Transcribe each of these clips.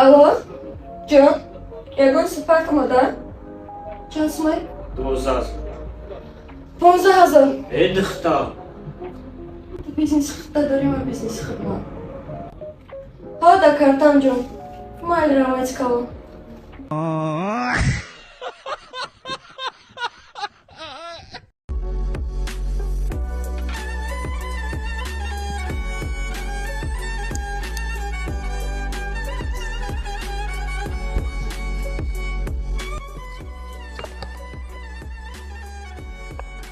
Алло, ҷон, ягон супак омада? Чанд сумай? 12. 15 000. Э, духта. Ту бизнеси худта дорӣ, ман бизнеси худман. Ҳо, да картам, ҷон. Майли, раҳмати калон.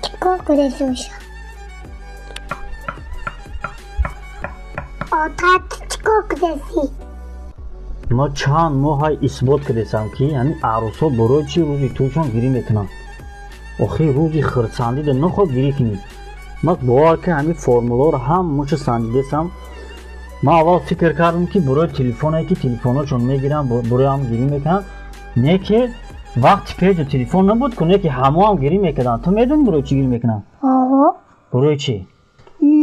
Чикор кунед? Отат, чикор кунеси? Ма чанд моҳай исбот кардесам, ки ҳамин арӯсҳо барои чӣ рӯзи тӯйшон гирӣ мекунанд. Охир рӯзи хирсандида нохоҳ гирӣ кунӣ. Ма бовар ки ҳамин формуларо ҳамаша санҷидесам. Ман аввал фикр кардам, ки барои телефоне, ки телефонҳошон мегиранд, барои ҳам гирӣ мекунанд. Не, ки вақти пеҷу телефон набуд ку, не ки ҳамоам гирӣ мекарданд. Ту медонӣ, барои чӣ гирӣ мекунанд? Оҳо. Барои чӣ?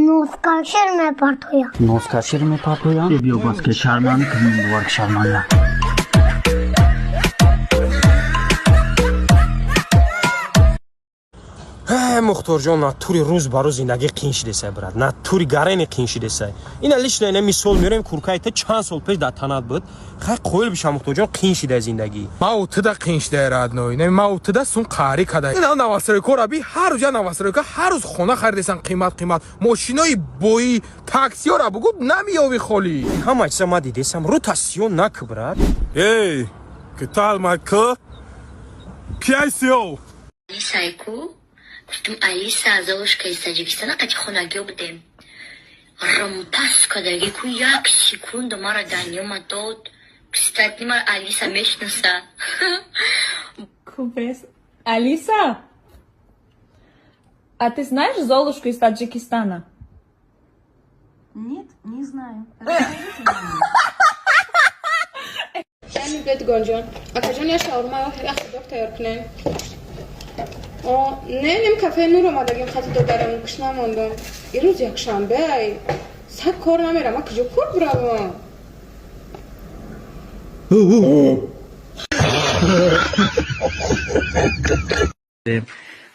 Носкашир мепартоям. Носкашир мепартоям. Биё, бас ки шарманда кунем, бовар ки шарманда. Мухторҷон, натури рӯз ба рӯз зиндагӣ қин шидесай, брат, натури гарени қин шидесай. Ина лично ина мисол меорем: куркаи та чанд сол пеш дар танат буд. Хай, қоил биша, Мухторҷон, қин шидай зиндагӣ. Ма утуда қин шидай, родной. Не, ма утуда сун қарӣ кадай. Ина новостройка би ҳар рӯз я новостройка, ҳар рӯз хона харидесан қимат қимат, мошинои боӣ, таксиёра бугу, намеёви холӣ. Ҳама чиза ма дидесам, рӯта сиё наку, брат. Эй, ¿qué tal, Майкл? ¿Qué Алисайку гуфтум: «Алиса, Золушка из Таджикистана қати хонагиё будем». Рмпас кадаги ку, як секунда мара данёма дод. Кстати, мара Алиса мешнаса. Купес. Алиса? А ты знаешь Золушку из Таджикистана? Нет, не знаю. Бедгонҷон, акаҷон, я шаурма, як хот-дог тайёр кунем. О, не, нем кафе Нур омадагим, хати додарам куш намондам. Ирӯз якшанбе ай, саг кор намерам, ма куҷо кор биравам?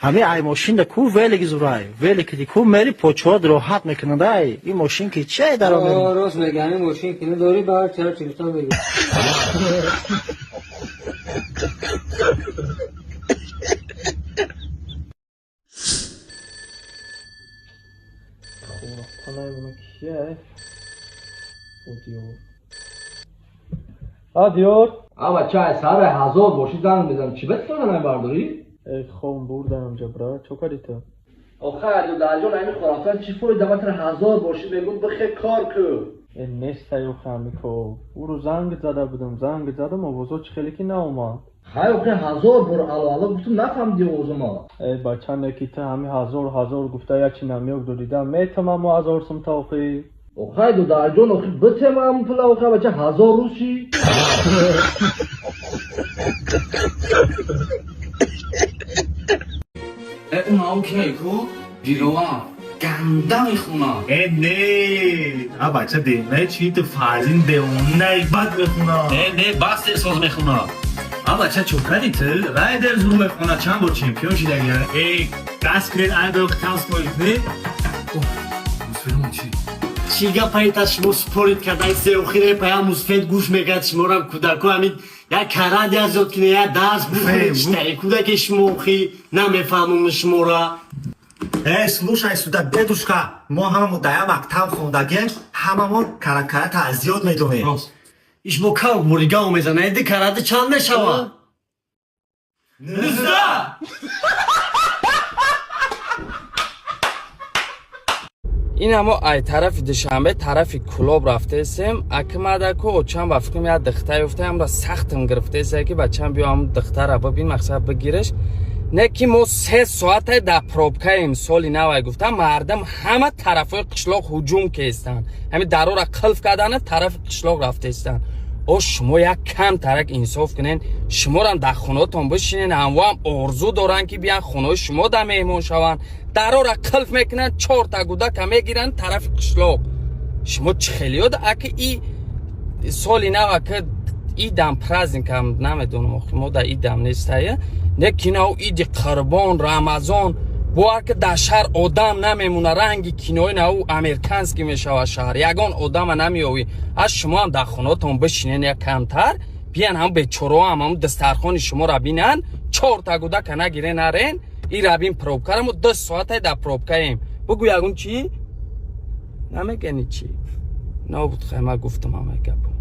Ҳамин ай мошинда ку велики зурай, велики ку мери, почоат роҳат мекунад. Ай ин мошин ки чай даро? Рост мега, ҳамин мошин ки надорӣ, баъд чаро чилистон меги? Кия? Диёр. Ава чай сара ҳазор боши занг мезанам. Чӣ ба телефона намебардорӣ? Э, хом бурдам ҷабра. Чо кардӣ ту? Охай, даҷон, ами хорафтан чӣ фоида? Матра ҳазор боши мегум, бихе кор ку. Э, нестай охе ҳами ко. Ӯро занг зада будам, занг задам, овозо чӣ хеле ки наомад. Хай, охе ҳазор бор алло алло гуфтум, нафаҳмиди овозума. Э, бача, не ки ту ҳами ҳазор ҳазор гуфта, ячи намёк додида метамаму ҳазор сум та охи. Охай, дударҷон, охи битемам пула, охай бача, ҳазор рӯз чӣ? Унао кияй ку, Диловар ганда мехона. Э, не, а бача девонаи чи ту, Фарзин девонаи бад мехона. Э, не, бас эҳсос мехона. А бача, чокади ту, Райдер зур мехона, чанд бор чемпион шидагия. Э, даст кунед, айдо танспорит не. Мусфедмон чи? Чӣ гапаита шумо спорит карда сеохире паям мусфед гӯш мекард шуморам. Кӯдако, ҳамин як карат як зиёд кине, як дарс бухӯред. Читаи кӯдаке шумо, охи намефаҳмум шумора. Э, слушай сюда, дедушка, мо ҳамамо дар як мактаб хондагем, ҳамамон каракарата зиёд медонем. Ишмо кав буригао мезана, ди карати чанд мешавад? 19. Ин ҳамо ай тарафи Душанбе, тарафи Кулоб рафтесем. Акимадаку очам ба фикрам як духтар ёфта, ҳамра сахтам гирифтесе, ки бачам, биё, ҳам духтара бибин, мақсад бигириш. Не ки мо 3 соате дар пробкаем. Соли навай гуфтам, мардам ҳама тарафҳои қишлоқ ҳуҷум кестанд, ҳамин дарора қилф кардана, тарафи қишлоқ рафтестанд. О, шумо як кам тарак инсоф кунен, шуморам дар хонаотон бишинен. Ҳамвоам орзу доранд, ки биян хонаҳои шумо да меҳмон шаванд. Дарора қилф мекунанд, чорта гудака мегиранд тарафи қишлоқ. Шумо чӣ хелиёд аки и соли нав ака. Идам праздникам намедонам, охи мо да идам нестая. Не кино, иди Қурбон, Рамазон, бовар ки, дар шаҳр одам намемона. Ранги кинои нав американский мешавад шаҳр, ягон одама намеёвӣ. Аз шумоам дар хонаотон бишинен, як камтар биян, ҳам бечораам ҳам дастархони шуморо бинан. Чорта гудака нагире, нарен и рабин пробкарамо 2 соатай дар пробкаем. Бугӯ, ягон чӣ намегани, чӣ нобуд. Хай, ма гуфтам ҳамаи гапо.